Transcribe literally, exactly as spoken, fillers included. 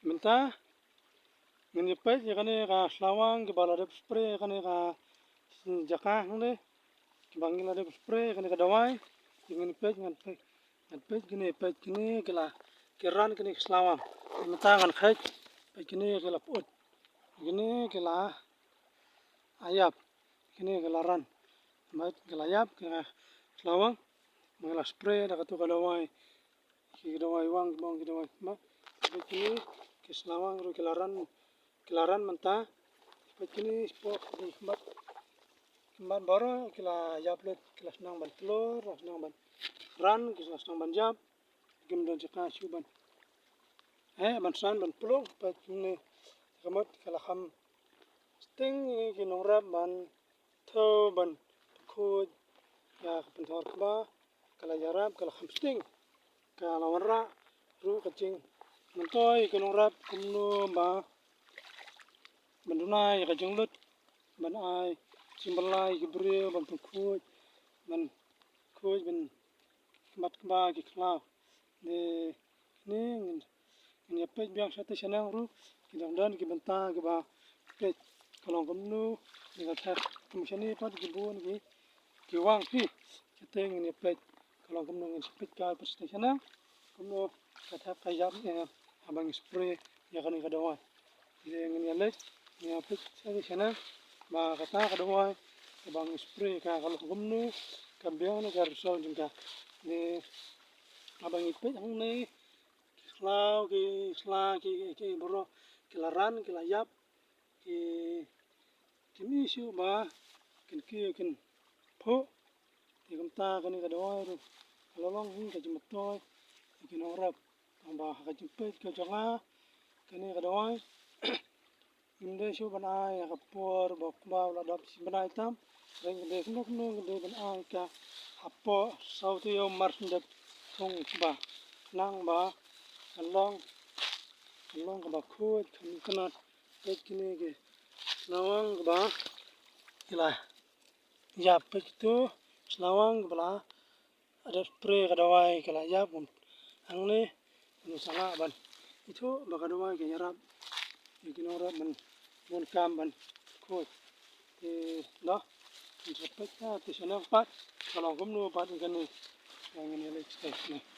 Mynta ngin ïa peit ïa kane ka slawang kiba la dep spray ïa kane ka jaka hangne. Kiba ngi la dep spray ïa kane ka dawai. Ngin peit, ngan peit, ngan peit kine, peit kine ki la, ki ran kine ki slawang. Mynta ngan kheit, peit kine ki la put. Kine ki la ïap. Kine ki la ran. Peit ki la ïap, ki la slawang. Ba ngi la spray da katu ka dawai. Ki dawai wang, ki bang, ki dawai khmat. Peit kine ki slawang ruh ki la ran, ki la ran mynta. Peit kine spok ki khmat. Khmat baroh ki la ïap lut, ki la sdang ban tlur, la sdang ban ran, ki la sdang ban ïap. Kim don jaka shuh ban, eh, ban san ban plung. Peit kine, ka mut ka la kham sting ki nongrep ban thew ban pynkhuid ïa ka pynthor kba, ka la ïarap, ka la kham sting. Ka la wanrah ruh ka jingmyntoi ki nongrep kumno ba ban duna ïa ka jinglut, ban ai jingbylla ïa ki briew ban pynkhuid, ban khuid, ban khmat kba ki khlaw. Te kine ngin, ngin ïa peit biang shatei shaneng ruh, ki dang don ki bynta kiba peit ka long kumno, ki ka thep kum shane pat ki bun ki, ki wang phi. Shatei ngin ïa peit ka long kumno, ngin sa peit ka pat shatei shaneng kumno ka thep ka ïap, eh, haba ngi spray ïa kane ka dawai. Te ngin ïa leit, ngin ïa peit shatei shaneng ba kata ka dawai kaba ngi spray ka, ka long kumno, ka biang ne ka result jong ka. Te haba ngi peit hangne, ki khlaw, ki sla, ki, ki, ki baroh ki la ran, ki la ïap, ki, kim i shuh ba kin kiew kin phuh. Te kumta kane ka dawai ruh ka la long hi ka jingmyntoi ïa ki nongrep. Tangba ha ka jingpeit ka jong nga, kane ka dawai ngim dei shuh ban ai ha ka por ba kba u la dap shi bnai tam. Hynrei ka dei kumno kumno ka dei ban ai ka hapoh saw taïew mar shen dep thung kba, khnang ba ka long, ka long kaba khuid, ka mih kynat. Peit kine ki slawang kaba ki la ïap, peit kitu slawang kaba la dep spray ka dawai, ki la ïap. Hangne ngin sa lah ban ithuh ba ka dawai ka ïarap ïa ki nongrep ban bun kam ban khuid. Te noh, ngin sa peit shatei shaneng pat ka long kumno pat ïa kane. Ngin ïa leit shatei shaneng.